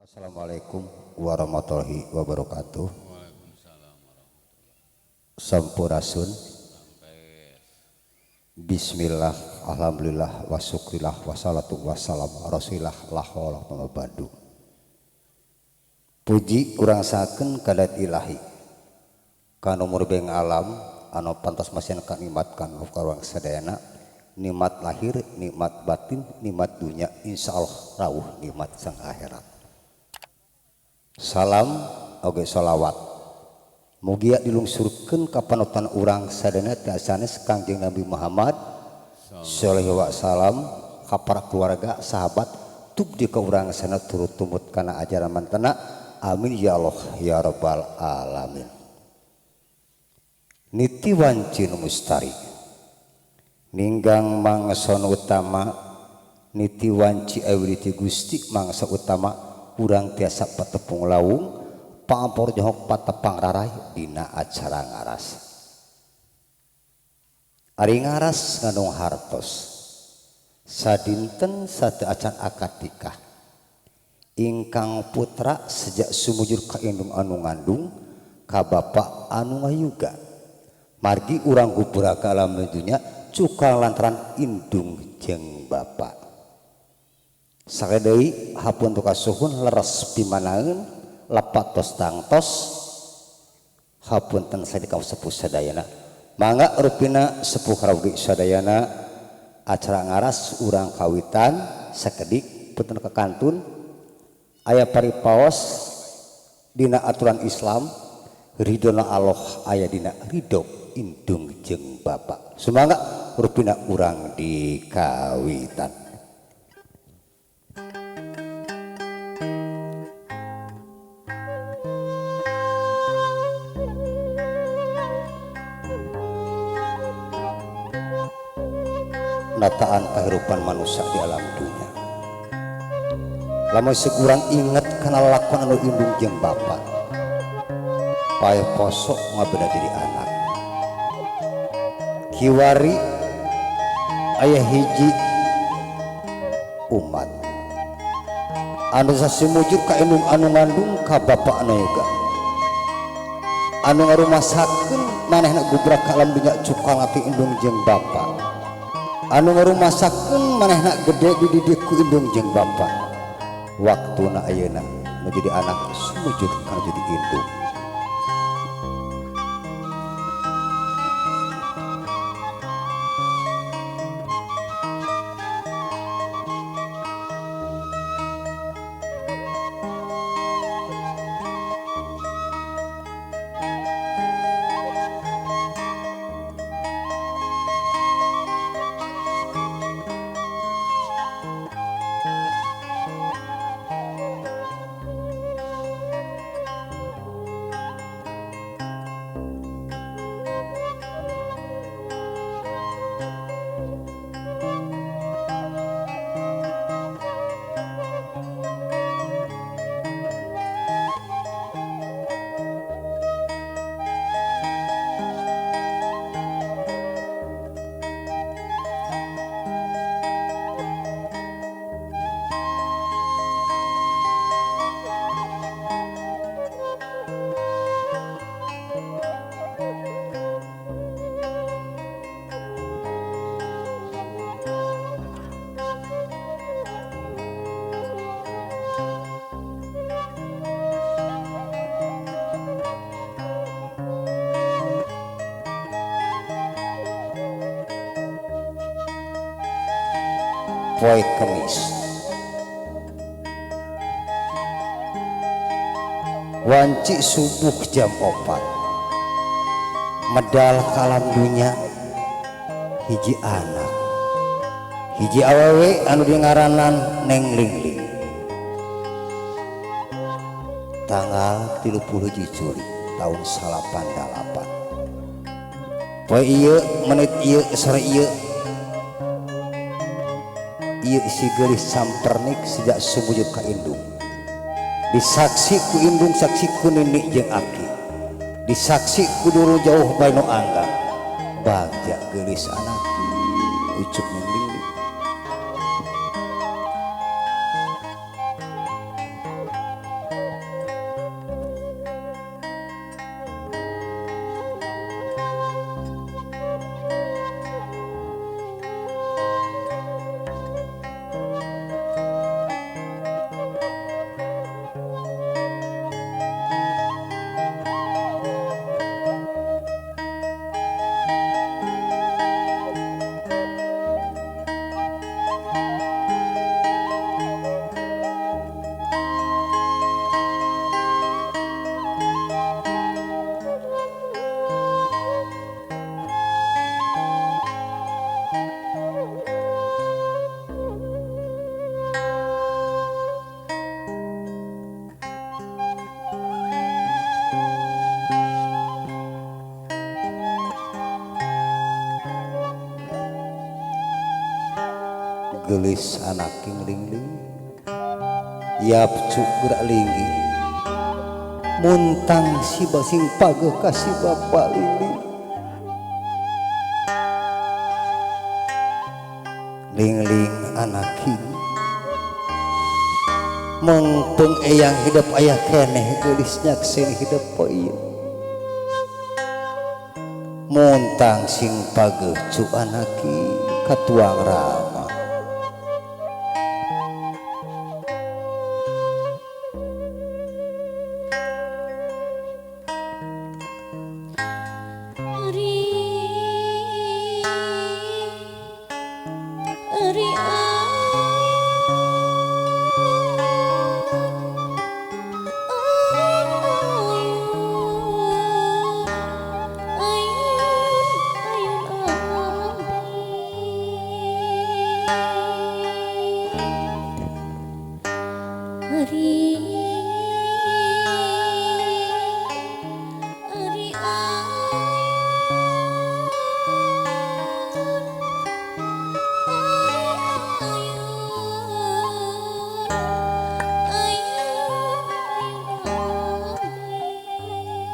Assalamualaikum warahmatullahi wabarakatuh. Sampurasun. Bismillah, alhamdulillah, wa syukrillah, wassalatu wassalam rasulillah, la haula wala quwwata. Puji urang sakeun kadat ilahi. Kanu murbeng alam anu pantas masihan kanikmat kanu ka urang sadayana, nikmat lahir, nikmat batin, nikmat dunya, insyaallah rawuh nikmat sang akhirat. Salam oge sholawat mugia dilungsurkeun ka panutan urang sadayana ti sanes Kangjeng Nabi Muhammad sallallahu alaihi wasallam ka para keluarga sahabat tub di ka urang sana turut tumut kana ajaran mantena. Amin ya Allah ya rabbal alamin. Niti wanci nu mustari ninggang mangsa utama, niti wanci awiriti Gusti mangsa utama urang tiasa patepung lawung pampor johok patepang rarai dina acara ngaras. Ari ngaras ngandung hartos sadinten satu acan akad nikah ingkang putra sejak sumujur ka indung anu ngandung ka bapa anu ngayuga margi urang gubra ka alam dunya cukang lantaran indung jeung bapa. Sakedeui hapun tu kasuhun leres pimanaeun lepat tos tangtos hapunten sadi kaum sepuh sadayana. Mangga rupina sepuh rawuh sadayana acara ngaras urang kawitan sakedik punten ka kantun aya paripaos dina aturan Islam ridona Allah aya dina ridho indung jeung bapa. Sumangga rupina urang di kawitan. Nataan kehidupan manusia di alam dunia. Lamun sekurang inget kana lakon anu indung jeung bapa, paeh posok ngabeda jadi anak. Kiwari aya hiji umat anu sasimujur ka indung anu ngandung ka bapa anu yoga anu ngarumasakeun manehna gubrak ka alam dunya cukang ati indung jeung bapa, anu ngarumasakeun manehna gede dididik ku indung jeung bapa. Waktuna ayeuna nu jadi anak sumujud kana jadi indung. Poe Kemis wanci subuh jam 4 medal kalam dunya hiji anak hiji awewe anu dingaranan Neng Lingling tanggal 30 Juli tahun 98. Poe ieu menit ieu sore ieu ieu si geulis sampernik sejak sumujud ka indung, disaksi ku indung, saksi ku nini jeung aki, disaksi ku dulu jauh bae nu anggang bagja geulis anak ucup Neng Lingling. Geulis anaking Lingling yap cuk gerak linggi muntang si basing pageuh ka si bapak Lingling. Lingling anaking mengpeng eyang hidup ayah keneh geulis nyaksen hidup poe ieu muntang sing pageuh cu anaki katuang rama.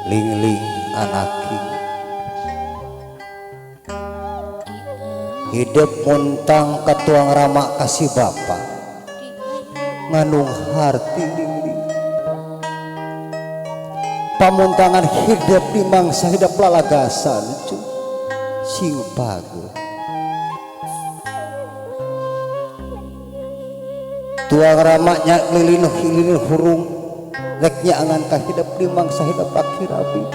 Lingling anaki hidup muntang katuang rama kasih bapak nganung harti Lingling pamuntangan hidup di mangsa hidup lalagasan cu sing pageuh tuang ramanya lilin lilin hurung rek nyaangan ka hidup di mangsa hidup akhir abi.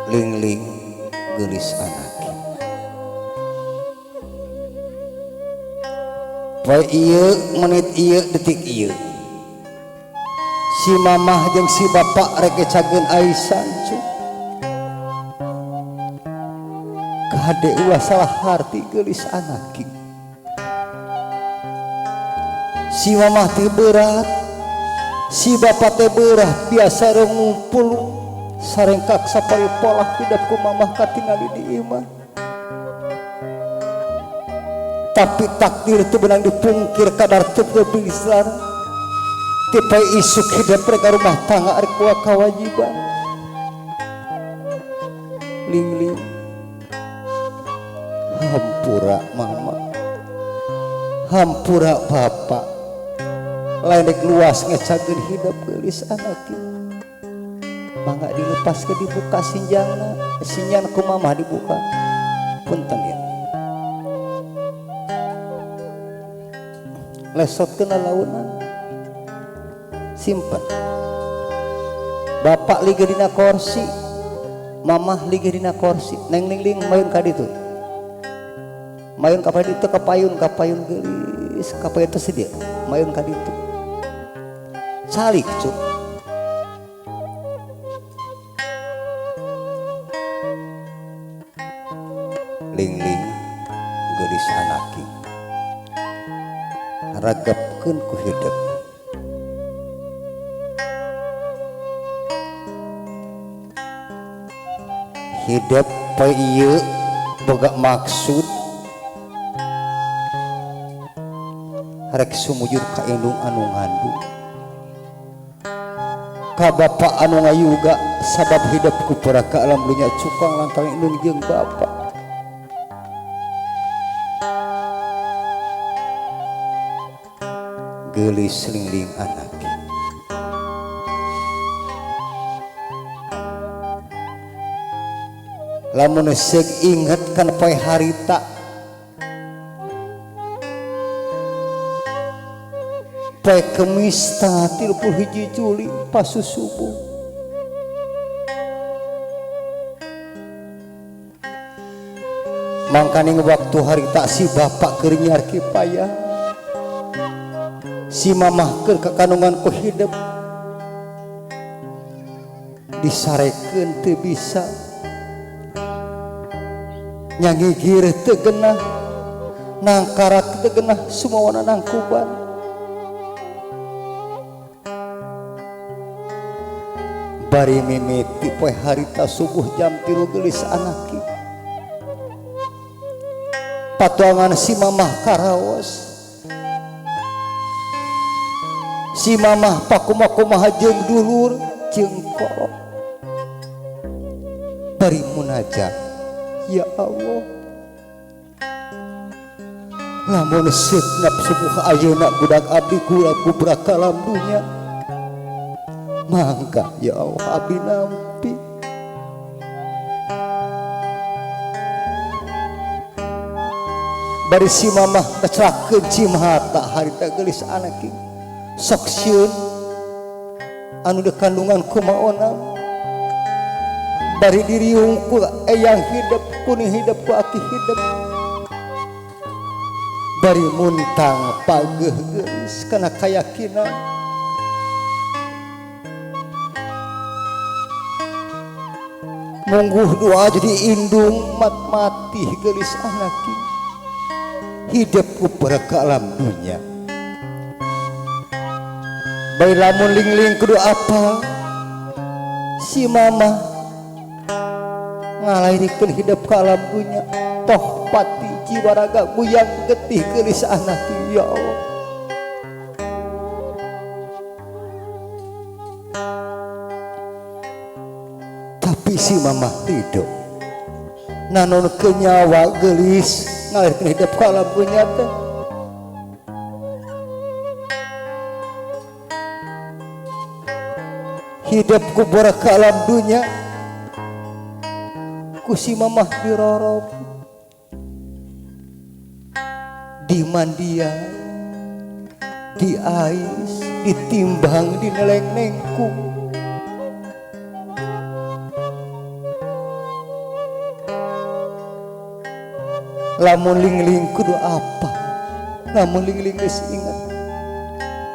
Lingling geulis anaki poe ieu menit ieu detik ieu si mamah jeung si bapak rek ecageun aisan cu kade ulah salah harti geulis anaki si mamah teh berat si bapak teh berat biasa ngumpul sarengkak sapari polah hidup ku mamah katingali di imah tapi takdir teu beunang dipungkir kadar teu bisa tipe isuk hidup mereka rumah tangga arek boga kewajiban. Lingling hampura mama hampura bapak lain dek luas ngecageun hidup geulis anaki mangga dilepas ke dibuka sinjangna sinjan ku mamah dibuka punten ya lesotkeun launan simpen bapak liga dina kursi mamah liga dina kursi neng Lingling mayun ka ditu mayun ka ditu ka payun geulis ka payun teh sedia mayun ka ditu calik cuk. Lingling geulis anaki ragapkeun ku hidup hidup poe ieu boga maksud rek sumujur ka indung anu ngandung ka bapa anu ngayuga sabab hidup ku pura ka alam dunya cukang lantaran indung jeung bapa. Geulis Lingling anaki lamun seug inget kan poe harita poe Kemis tanggal 31 Juli pas subuh mangkaning waktu harita si bapak keur nyiar kipayah si mamah keur kakandungan ku hidup disarekeun teu bisa nyangigir teu genah nangkarak teu genah sumawana nangkuban. Bari mimiti poe harita subuh jam 3 geulis anaki. Patuangan si mamah karaos. Si mamah pakumakumaha jeung dulur jeung kolot. Bari munajat, ya Allah, lamun seutnap subuh ayeuna budak abdi kula kubrak kalam dunya, mangga ya Allah abdi nampi. Bari si mamah kecelakeun cimata harita geulis anaki sok sieun anu de kandungan kumaona. Bari diriung ku eyang hidup kuning hidup ku aki hidup. Bari muntang pageuh geulis kana kayakinan. Mungguh doa jadi indung mat mati geulis anaki. Hidup ku berka alam dunya. Bari lamun ling-ling kudu apa si mama ngalairikeun hidup ka alam dunya toh pati jiwa raga guyang getih geulis anaki ya Allah. Tapi si mama hidup nanon kenyawa geulis ngalairikeun hidup ka alam dunya teh. Hidup ku ka alam dunya ku si mamah dirorop dimandian diais ditimbang dineleng-nengkung. Lamun ling-ling kudu apa, lamun ling-ling geus ingat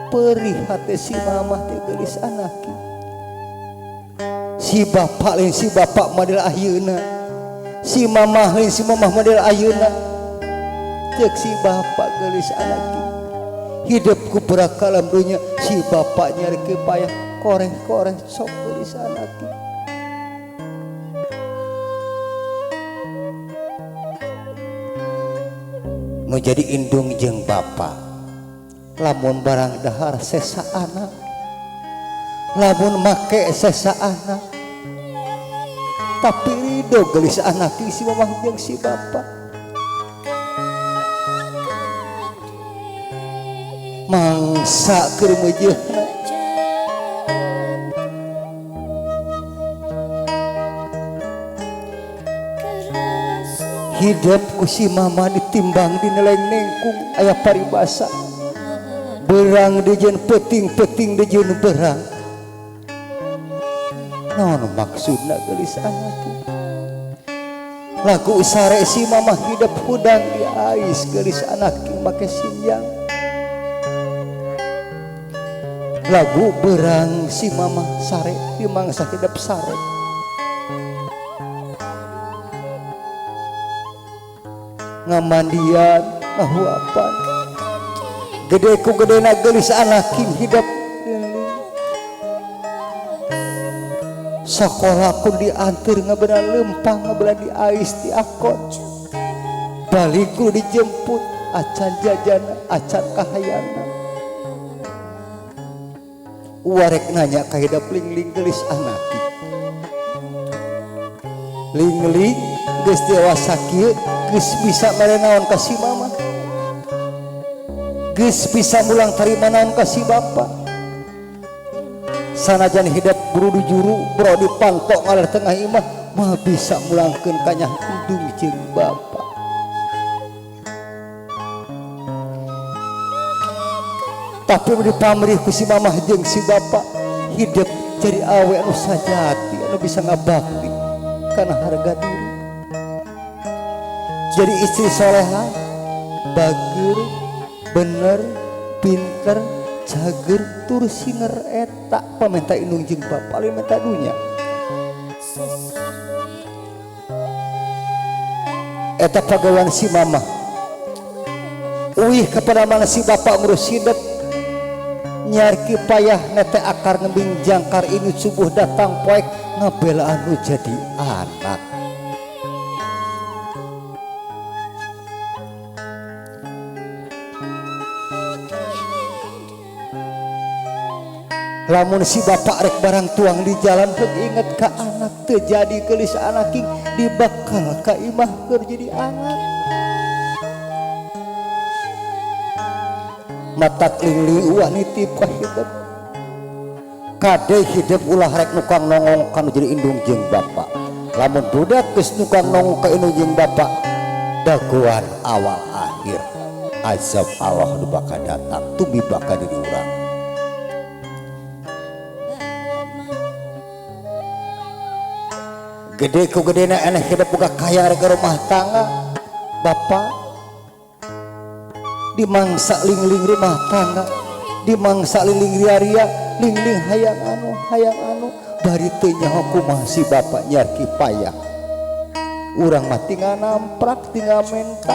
perih hate si mamah teh geulis anaki. Si bapak lain si bapak model ayeuna, si mamah lain si mamah model ayeuna. Ceuk si bapak geulis anaki hidup ku berakalam dunya, si bapak nyari payah koreh-koreh sok geulis anaki. Nu jadi indung jeung bapa lamun barang dahar sesa anak, lamun make sesa anak, tapi ridho geulis anaki si mamah jeung si bapa. Mangsa keur meujeuhna hidup ku si mama ditimbang dineleng-nengkung aya paribasa berang dijeun peuting-peuting dijeun berang. Naon maksudna geulis anaki? Lagu sare si mama hidup hudang diais geulis anaki make sinjang. Lagu berang si mama sare dimangsa hidup sare. Ngamandian ngahuapan gede ku gedena geulis anaki hidup. Sekolah pun diantar ngabeuna lempang ngabeuna diais diakot baliku dijemput acan jajan acan kahayana. Warek nanya ka hidup ling-ling geulis anaki ling-ling geus dewasa kieu geus bisa mere naon ka si mama, geus bisa mulang tarima naon ka si bapa. Sanajan hidup buru juru bro dipantok ngaler tengah imah mah bisa mulangkeun ka nyah indung jeung bapa. Tapi di pamrih ku si mamah jeung si bapa hidup jadi awe anu sajati anu bisa ngabakti kana harga diri. Jadi istri soleha, bager, bener, pinter, cager, tur singer eta pamenta indung jeung bapa lain menta dunya. Eta pagawean si mamah. Uih kepada mana si bapak ngurus hidup, Nyarki payah nete akar ngembing jangkar ini subuh datang poek ngabelaan nu jadi anak. Lamun si bapak rek barang tuang di jalan heuk inget ka anak teu jadi geulis anak king dibakal ka imah keur jadi anak. Matak lingling uah nitip ka hidup. Kade hidup ulah rek nukang nongong kanu jadi indung jeung bapak. Lamun budak geus nukang nongong ka indung jeung bapak, dagoan awal akhir azab Allah nu bakal datang tumi bakal diri urang. Gede ku gedena eneh hidup buka kaya rek rumah tangga bapak dimangsa lingling rumah tangga dimangsa lingling ria-ria lingling hayang anu bari teu nyaho kumaha si bapak nyarki payah urang mah tinggal namprak tinggal menta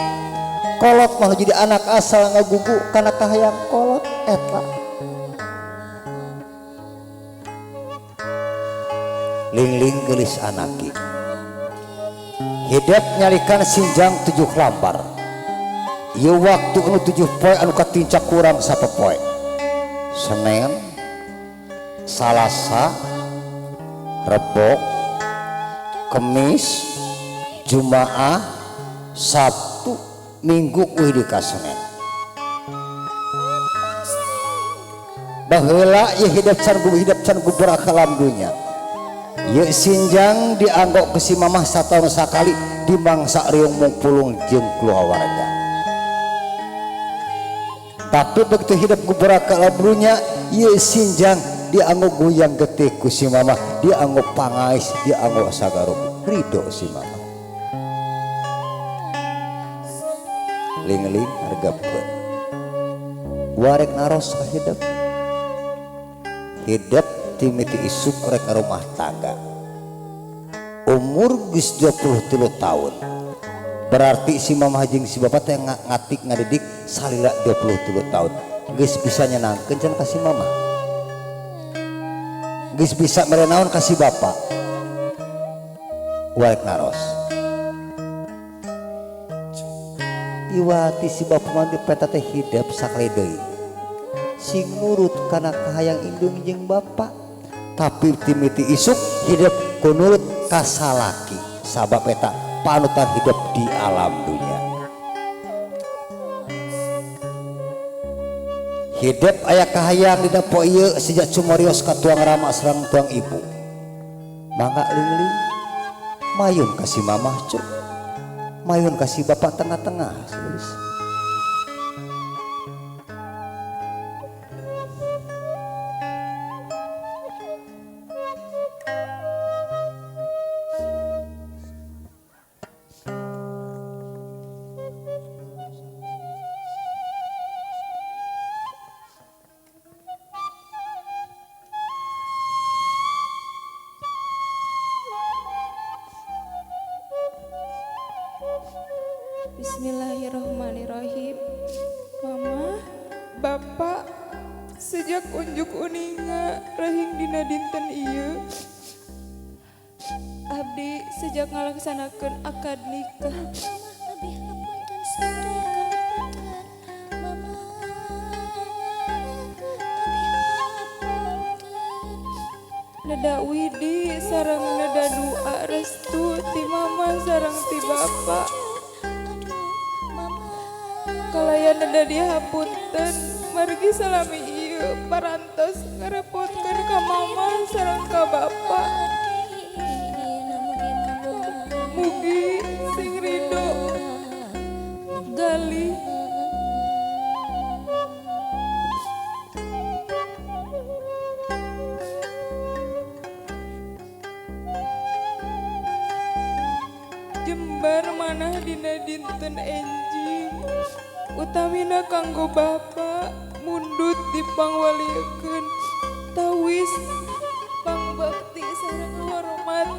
kolot mah jadi anak asal ngagugu kana kahayang kolot eta lingling geulis anaki hidup nyalikan sinjang 7 lambar ieu waktu anu 7 poe anu katincak kurang sapopoe Senin Salasa Rebo Kemis Jumaah Sabtu Minggu kuy di ka Senin baheula ieu hidup can guburak alam dunya. Ye sinjang dianggok ke si mamah satahun sakali dimangsa riung mung pulung jeung keluarga. Tapi begitu hidup guburak kalabrunya, ye sinjang dianggok goyang getih ku si mamah, dianggok pangais, dianggok sagarup, ridho si mamah. Ling-ling hargapeun. Warek naros ka hidup. Hidup timiti isuk rek rumah tangga umur geus 23 tahun berarti si mamah jeung si bapak teh ngatik ngadidik salila 23 tahun geus bisa nyenangkeun can ka si mamah geus bisa mere naon ka si bapak warek naros iwati si bapak mah dipeta teh hidup sakali deui sing nurut kana kahayang indung jeung bapak tapi timiti isuk hidup kunurut kasalaki sabab eta panutan hidup di alam dunia hidup aya kahayang dina poe ieu sejak cumorios ka tuang rama sareng tuang ibu mangga lingling mayun ka si mamah cuk mayun ka si bapak tengah-tengah geus. Bismillahirrahmanirrahim. Mama, Bapak, sejak unjuk uninga rahing dina dinten ieu abdi sejak ngalaksanakeun akad nikah. Neda widi sareng neda doa restu ti mama sareng ti bapak. Kalayan neda dihapunten margi salami ieu parantos ngarepotkeun ka mama sareng ka bapak. Mugi sing ridho gali. Jembar manah dina dinten enjing utamina kanggo bapak mundut dipangwaliekeun tawis pangbakti sareng hormat.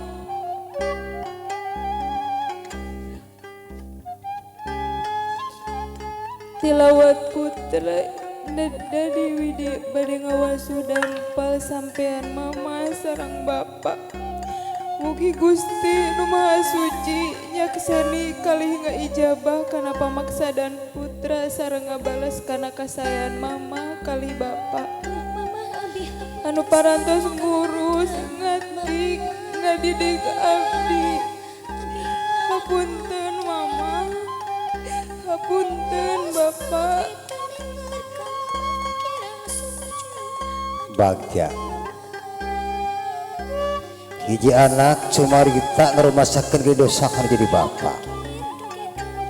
Tilawat putra Dadi Widi bade ngawasuh dampal sampean mama sareng bapak. Mugi Gusti nu Maha Suci nyakseni kalih ngaijabah kana pamaksadan putra sareng ngabales kana kasayan mama kalih bapak. Anu parantos ngurus ngatik ngadidik abdi. Hapunten mama, hapunten bapak. Bagja hiji anak cumarita ngarumasakeun ge dosa kana jadi bapak.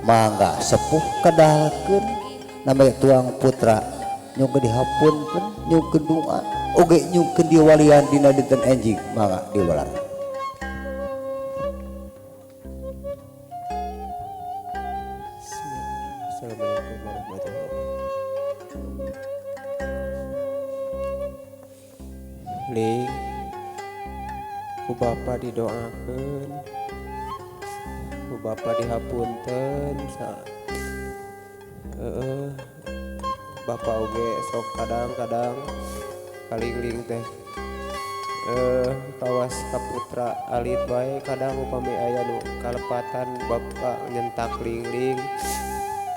Mangga sepuh kadalkeun namanya tuang putra nyungkeun dihapunten nyungkeun doa oge nyungkeun diwalian dina dinten enjing mangga diwalar. Assalamualaikum warahmatullahi wabarakatuh. Ling, ku bapa didoakeun, ku bapa dihapunten sa bapa oge sok kadang-kadang kalingling teh kawas ka putra alit bae kadang upami aya nu kalepatan bapa nyentak lingling.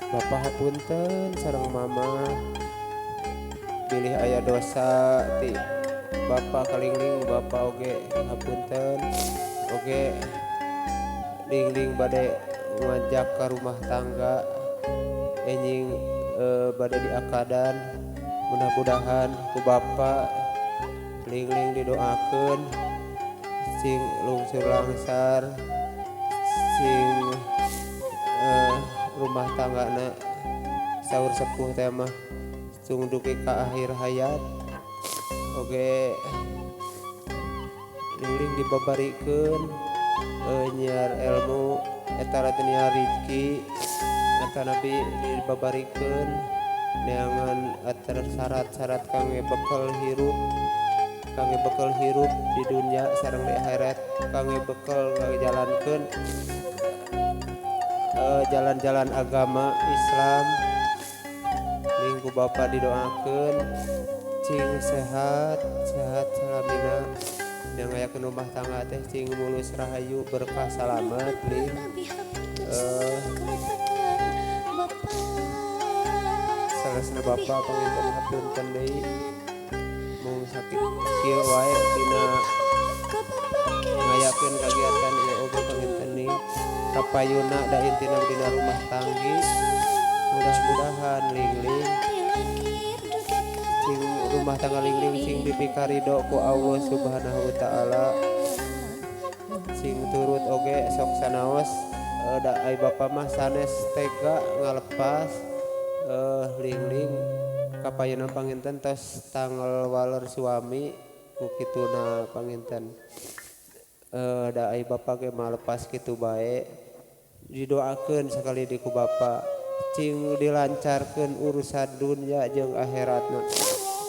Bapa hapunten sareng mama bilih aya dosa ti bapa kalingling bapa oge hapunten oge lingling bade ngajak ka rumah tangga enjing bade diakadan mudah-mudahan ku bapa lingling didoakeun sing lungsur langsar sing rumah tanggana saur sepuh teh mah sung dugi ka akhir hayat oge lingling dibabarikeun nyiar ilmu eta teh nyiar rezeki eta nabi dibabarikeun neangan atar syarat-syarat kangge bekal hirup di dunia sareng di akhirat kangge bekal ngajalankeun jalan-jalan agama Islam. Minggu bapak didoakeun cing sehat sehat salamina yang ngayakeun rumah tangga teh cing mulus rahayu berkah salamet ling salesna bapak panginten hapunten deui mung sakit kieu wae dina ngayakeun kagiatan ieu oge panginten nih kapayuna da intina dina rumah tanggi mudah-mudahan lingling sing rumah tangga lingling sing dipikarido ku Allah Subhanahu wa taala sing turut oge sok sanaos da ai bapa mah sanes tega ngalepas lingling kapayuna panginten tos tanggal waler suami ku kituna panginten da ai bapa ge malepas kitu bae didoakeun sakali di ku bapa cing dilancarkeun urusan dunia jeung akhiratna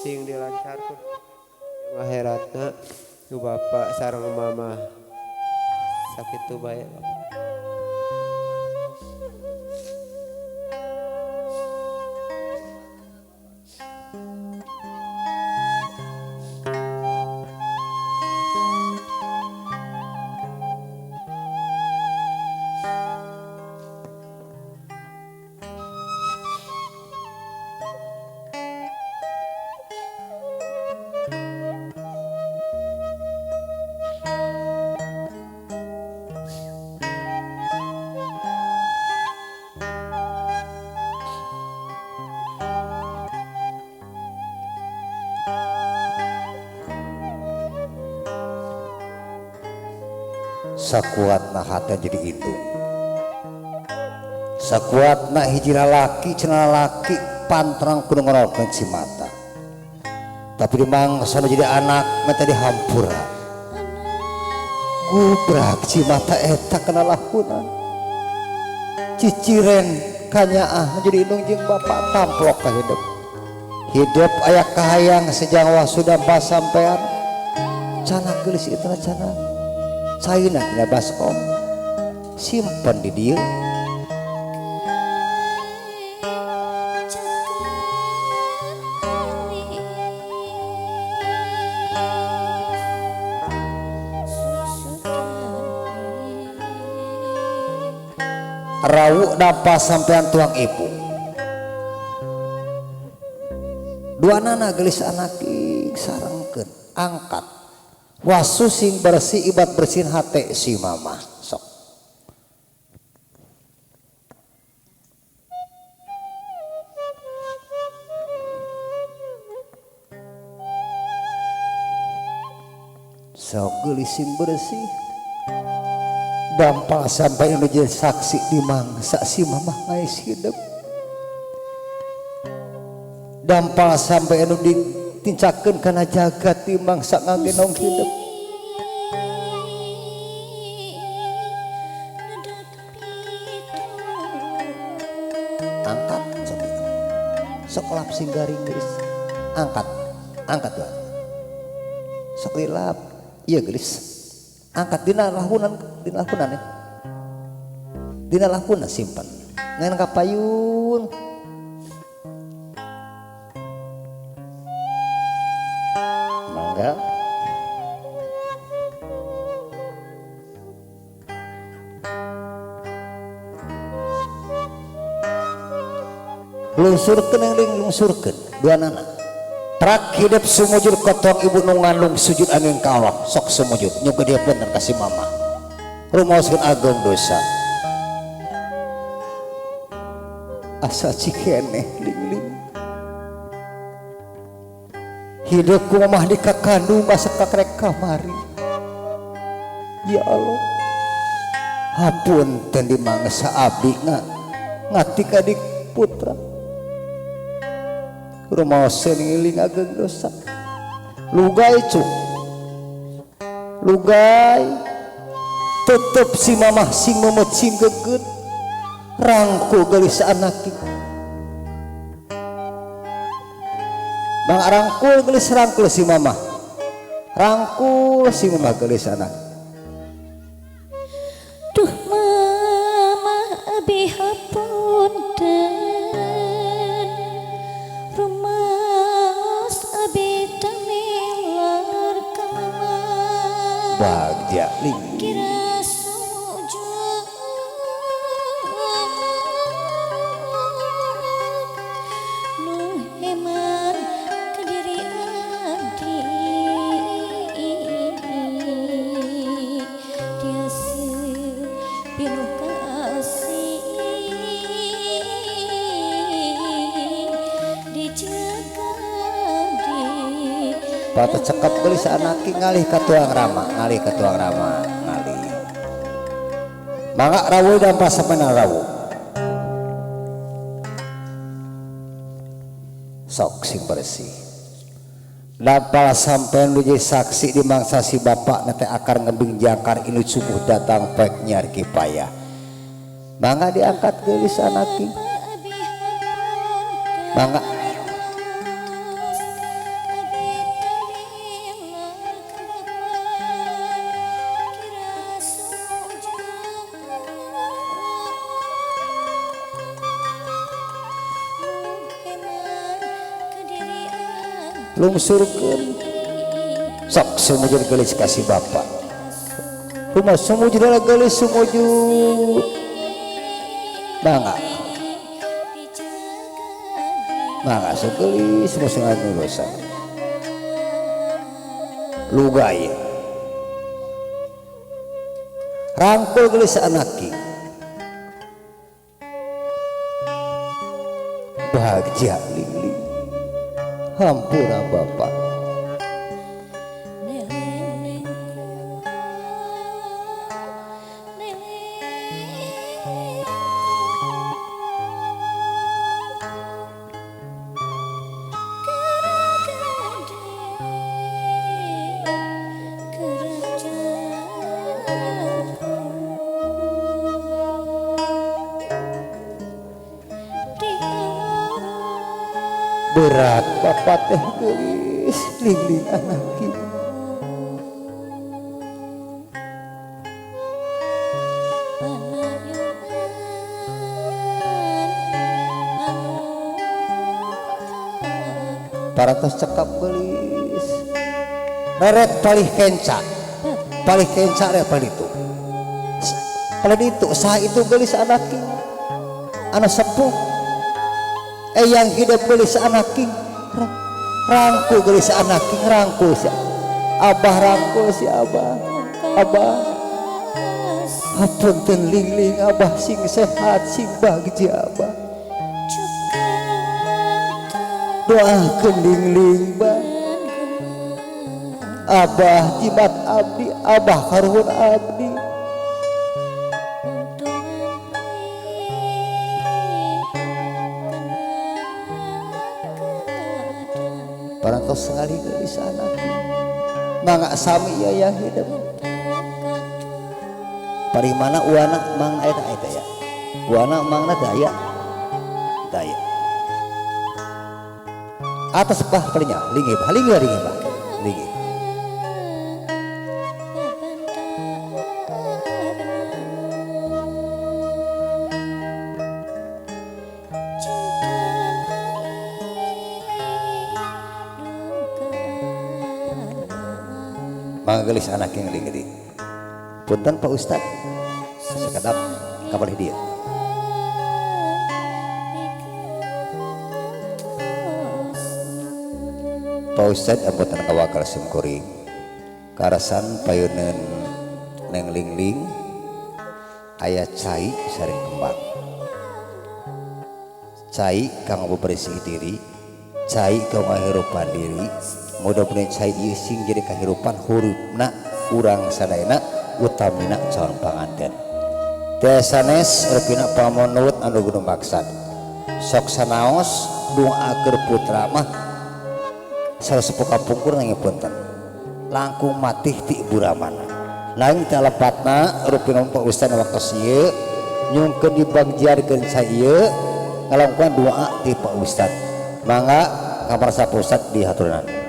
cing dilancarkeun akhiratna ku bapa sareng mama sakitu bae bapa. Sakuatna hate jadi indung sakuatna hiji lalaki cenah lalaki pantrang kudu ngorolkeun cimata tapi di mangsa jadi anak mah tadi hampura gubrak cimata eta kana lahunan ciciren kanyaah jadi indung jeung bapak tamplok ka hidup hidup aya kahayang sejang wasuda sampean cana geulis itu cana caina dina baskom simpen di dieu. Rawu dampal sampean tuang ibu. Dua nana gelis anaki sarengkeun angkat. Wasu sing bersih ibat bersihin hate si mama sok. Sok geulis sing bersih. Dampal sampai anu jadi saksi di mangsa si mama ngais hidup. Dampal sampai anu ditincakeun kana jagat di mangsa ngagenong hidup. Angkat sok itu. Sok lap sing garing geus. Angkat. Angkat lah. Sok dilap. Iya geus. Angkat dina lahunan ya. Dina lahunan simpan. Ngan kapayun. Mangga. Lungsurkeun yang lungsurkeun dua nana. Prak hidup sumujud kotong ibu nu ngandung sujud angin ka Allah sok sumujud nyuga dia bener kasih mama rumaoskeun ageng dosa asa cikeneh ling-ling hidup ku mamah di kakandung asa kakrek kamari ya Allah hapunten di mangsa abdi ngatik adik putra rumaoseun ngiling ageng dosa lugai cuk lugai tetep si mamah sing memet sing geget rangkul geulis anaki bang rangkul geulis rangkul si mamah rangkul si mamah geulis anak. Duh mama abi hapunten rumaos abi tamilar ka mama bagja ling kira sujud nu heman ka diri abdi tiasa pinuh kasih dijaga di Pata cekap geulis anaki ngalih ka tuang rama ngalih ka tuang rama ngalih mangga rawuh dampal sampean rawuh sok sing bersih dampal sampean nu jadi saksi di mangsa si bapak nete akar ngebing jangkar inu subuh datang pek nyiar kipaya mangga diangkat geulis anaki mangga lungsurkeun sok sumujud geulis kasih bapak rumah sumujud geulis sumujud mangga mangga sok geulis musuh anu dosa lugai rangkul geulis anaki bagja ling-ling hampura bapak berat bapak teh geulis ling-ling anaki paratos cekap geulis reret palih kenca rek palih itu Kalau itu sah itu gelis anak king anak sepuh eyang hidup gelis anak king rangku gelis anak king rangkul si abah rangkul si abah abah hapunten ling-ling abah sing sehat sing bagja abah doakeun ling-ling bah abah jimat abdi abah karuhun abdi parantos sekali gelis anak mangga sami ya ya hidup parimana uana mang eta eta ya uana mangna daya daya atas bah palingnya linggih bah linggih linggih bah linggih mangga gelis anak yang linggih punten Pak Ustad sekedap kabar dia Pak Ustad ambotan kawakal simkuring karasan payuneun neng ling-ling aya cai sareng kembang cai kanggo bersih diri cai kanggo ngahirupan diri mudah-mudahan cai ieu sing jadi kahirupan hurufna urang sadayana utamina calon panganten teh sanes rupina pamonut anu gunung maksad sok sanaos doakeun putra mah salah sepuh kapungkur nanging punten langkung matih ti ibu ramana nanging teh lepatna rupina Pak Ustad waktos ieu nyungkeun dibagjarkeun cai ieu ngalongkoan doa ti Pak Ustad mangga kamarsa Pak Ustad dihaturanan.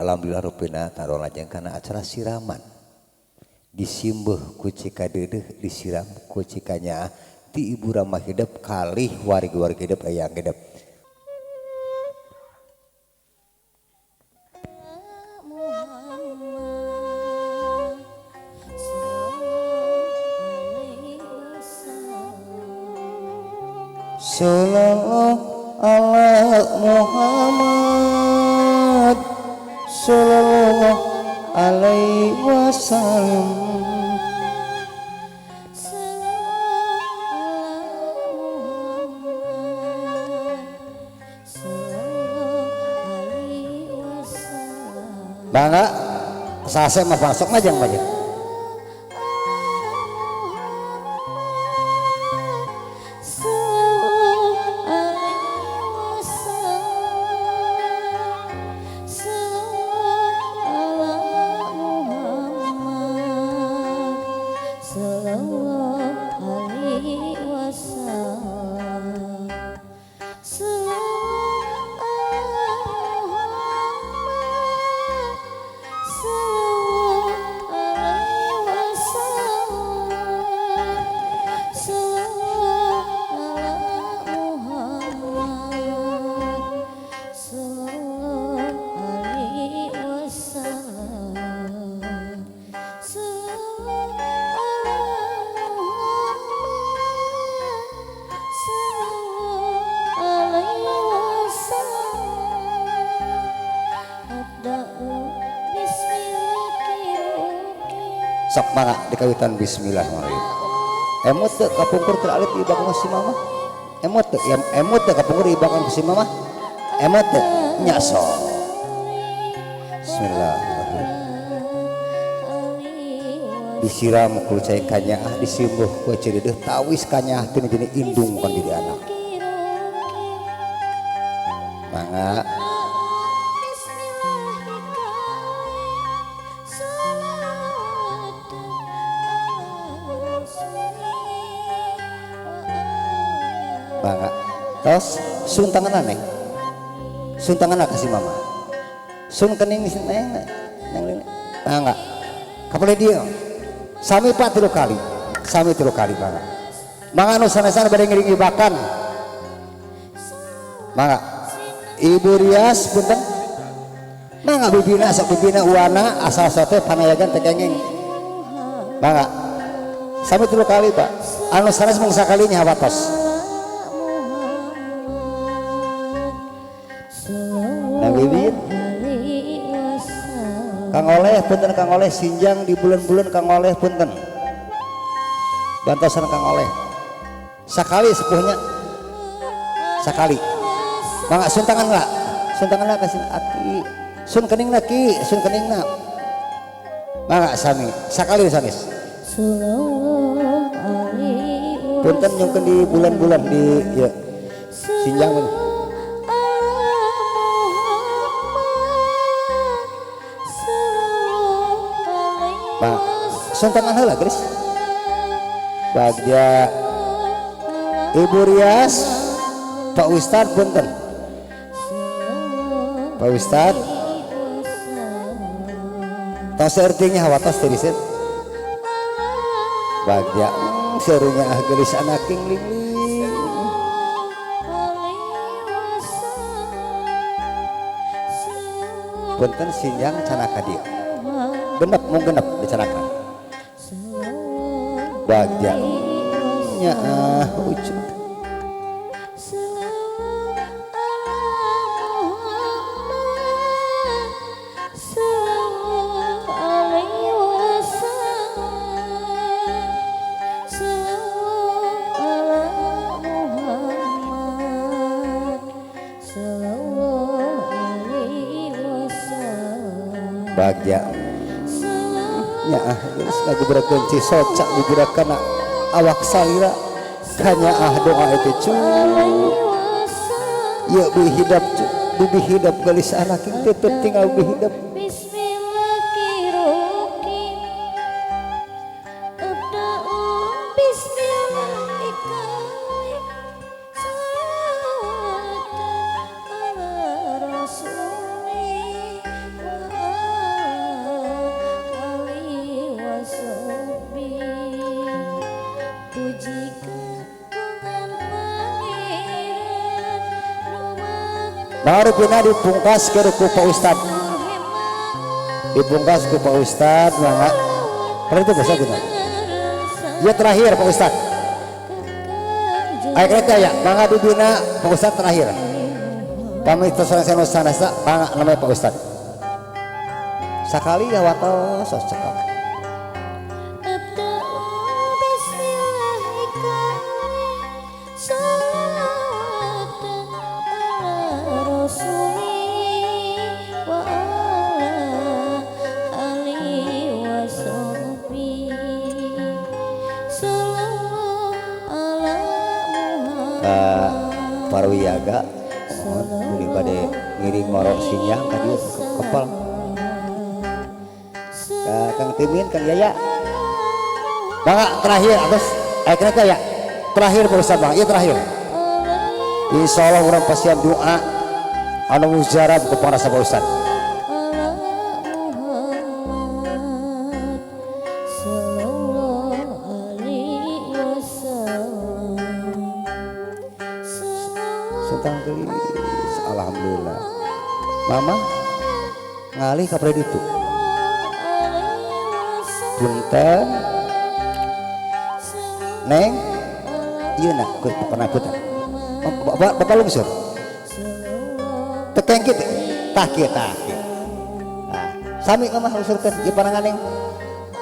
Alhamdulillah rupina taruh lajeng karena acara siraman disimbeuh ku cika deudeuh disiram ku cika nyaah ti ibu ramah hidup kalih wargi-wargi hidup eyang hidup. Sallallahu ala Muhammad sallallahu alaihi wasallam. Bangga sase mah masuk majang majang. Sok mangga dikawitan bismillahirrahmanirrahim. Emot teu kapungkur teu alit ibakan si mama. Emot teu emot teu kapungkur ibakan si mama. Emot teu nya sok. Bismillahirrahmanirrahim. Disiram ku cai kanyaah disimbuh ku ceudeudeuh tawis kanyaah teu jadi indung kan diri anak. Mangga mangga tos sun tangan neng sun tangan kasih mama sun kening neng neng mangga kapale dia sami pak tilu kali sami tilu kali mangga mangga nu sanesan bade ngiring ibakan mangga Ibu Rias punten Mangga bibina sok bibina uana asal sote panayagan teh kenging. Mangga. Sami 3 kali Pak. Anu sanes mung sakalinya watos. Nah bibit. Kang Oleh punten Kang Oleh Sinjang di bulan-bulan Kang Oleh punten. Bantosan Kang Oleh. Sakali sepuhnya. Sakali. Mangga sun tangan lah. Sun tangan lah kasih aki. Sun keningna ki, sun keningna. Mangga sami, sakali sanes. Punten nyungkeun di bulan-bulan di ya. Sinjang punten. Pak, sun tangan heula geus. Bagja Ibu Rias, Pak Ustad punten. Pak Ustad tos artinya hawatos teh diseut. Bagja serunya ah geulis anak ling-ling. Punten Sinjang canaka dieu. Genep mung genep dicanaka. Bagja nya ah ucu. Bagja nya ah geus ngagubrekeun cisocak gubrekeun awak salira kanya ah doa itu cu ieu bi hidap cu bibi hidap geulis anak tetep tinggal bi hidap. Baru pina dipungkas ke ku Pak Ustad. Dipungkas ku Pak Ustad mangga. Kalau itu biasa gitu. Ya terakhir Pak Ustad. Ayo kereta ya, mangga bibina Pak Ustad terakhir. Kami terus sanasa mangga namanya Pak Ustad. Sakali ya watos sok cekap. Parwiyaga mohon beli bade ngiring ngorok sinyang ka dieu kepal ka Kang Timin Kang Yaya mangga terakhir atas ayo ya terakhir Pak Ustad bang iya terakhir insyaallah urang pasian doa anu mujarab ku pangrasa Pak Ustad. Alhamdulillah mama ngalih ka preditu punten neng ieu na pokona punten bapak lungsur tekeng kitu tah kieu tah kieu nah sami mama lungsurkeun ieu panangan neng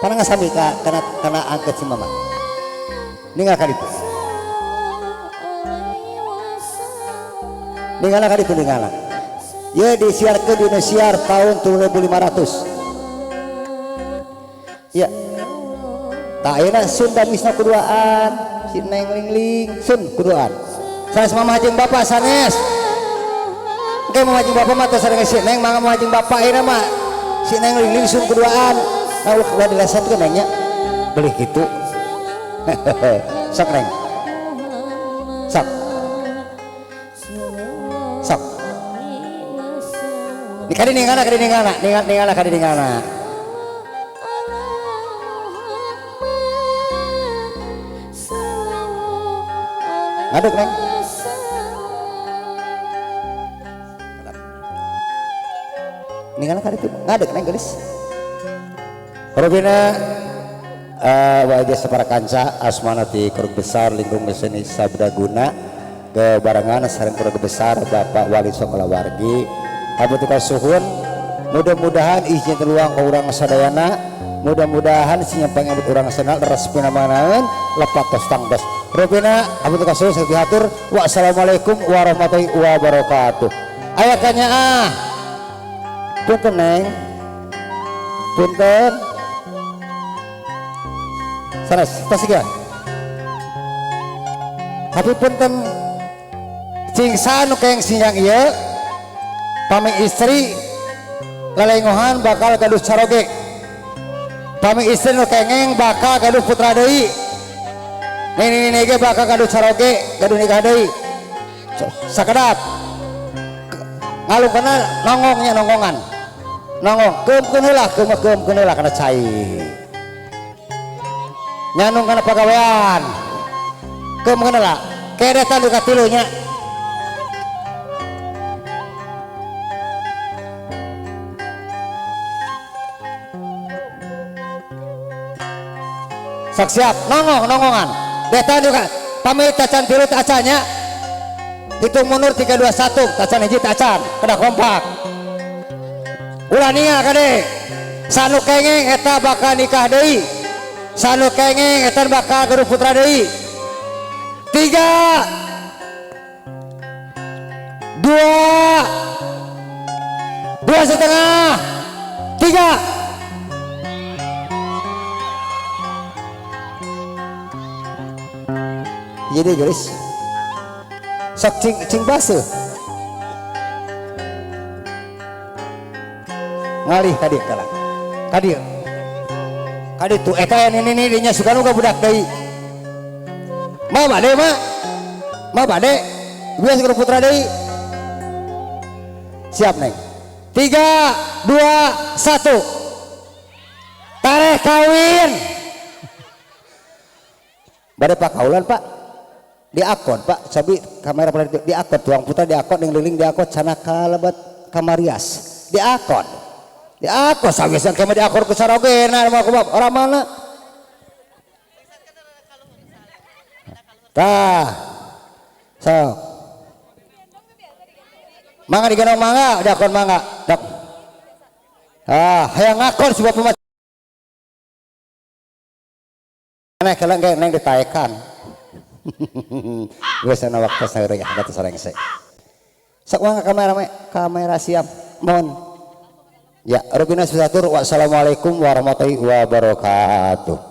panangan sami ka kana angket si mama ninggal ka ditu. Ningala kali itu ningala. Ya disiarkan di Indosiar tahun 2500. Ya. Tak enak sun damisna kuduaan, si neng ling ling sun kuduaan. Sanes mama jeung bapak sanes. Engke mama jeung bapak mah teh sareng si neng mangga mama jeung bapak ayeuna mah si neng ling ling sun kuduaan. Nah ulah dilesetkeun nengnya. Beli kitu. Sok neng. Sok. Sok. Kadi ningana kadi ningana, ningana kadi ningana. Ngaduk neng. Ningal ka ditu ngadeg neng geulis. Rupina wajah separa kanca asmana ti keluarga besar lingkung seni Sabda Guna kebarengan sareng keluarga besar Bapak Wali Sokolawargi. Hapunten kasuhun, mudah-mudahan izin terluang ka urang sadayana, mudah-mudahan sing pangabut urang sadayana resmi manaeun lepat tos tangtos. Rupina hapunten kasuhun sakitu hatur. Wassalamualaikum warahmatullahi wabarakatuh. Aya kanyaah. Punten neng. Punten. Sanes, tas ieu. Tapi punten cing saha nu keng siang ieu pami istri lelengohan bakal gaduh caroge. Pami istri nu kengeng bakal gaduh putra deui. Nini-nini ge bakal gaduh caroge, gaduh nikah deui. Sakedap. Ngalungkeunna nongongnya nonggongan. Nonggong keumkeun heula, keumkeun heula kana cai. Nyanung kana pagawean. Keumkeun heula. Keretan nu katilu nya. Sok siap, nongong, nongongan. Detan juga, pamit tacan tilu tacannya. Hitung mundur 3, 2, 1, tacan hiji tacan, kena kompak. Ulah ningal kade. Sanu kengeng eta bakal nikah deui. Sanu kengeng eta bakal gaduh putra deui. 3 2 2,5 3. Jadi guys, sok cing cing basuh ngalih tadi kalah tadi tadi tuh eta ini ini dinya suka nuga budak deui ma bade ma ma bade biasa ke putra deui. Siap neng. 3 2 1 tareh kawin. Bade pak kaulan pak diakon pak sabi kamera pada diakon tuang putra diakon yang liling diakon canaka lebat kamarias diakon diakon sawisan kema diakon ku sarogena mau ku orang mana tah sok mangga digendong mangga diakon mangga dok ah hayang ngakon si bapak mah neng keleng neng ditaekan. Biasana waktu saya ya kata sarengse. Sok mangga kamera kamera siap. Mohon. Ya, Rubina Susatur. Wassalamualaikum warahmatullahi wabarakatuh.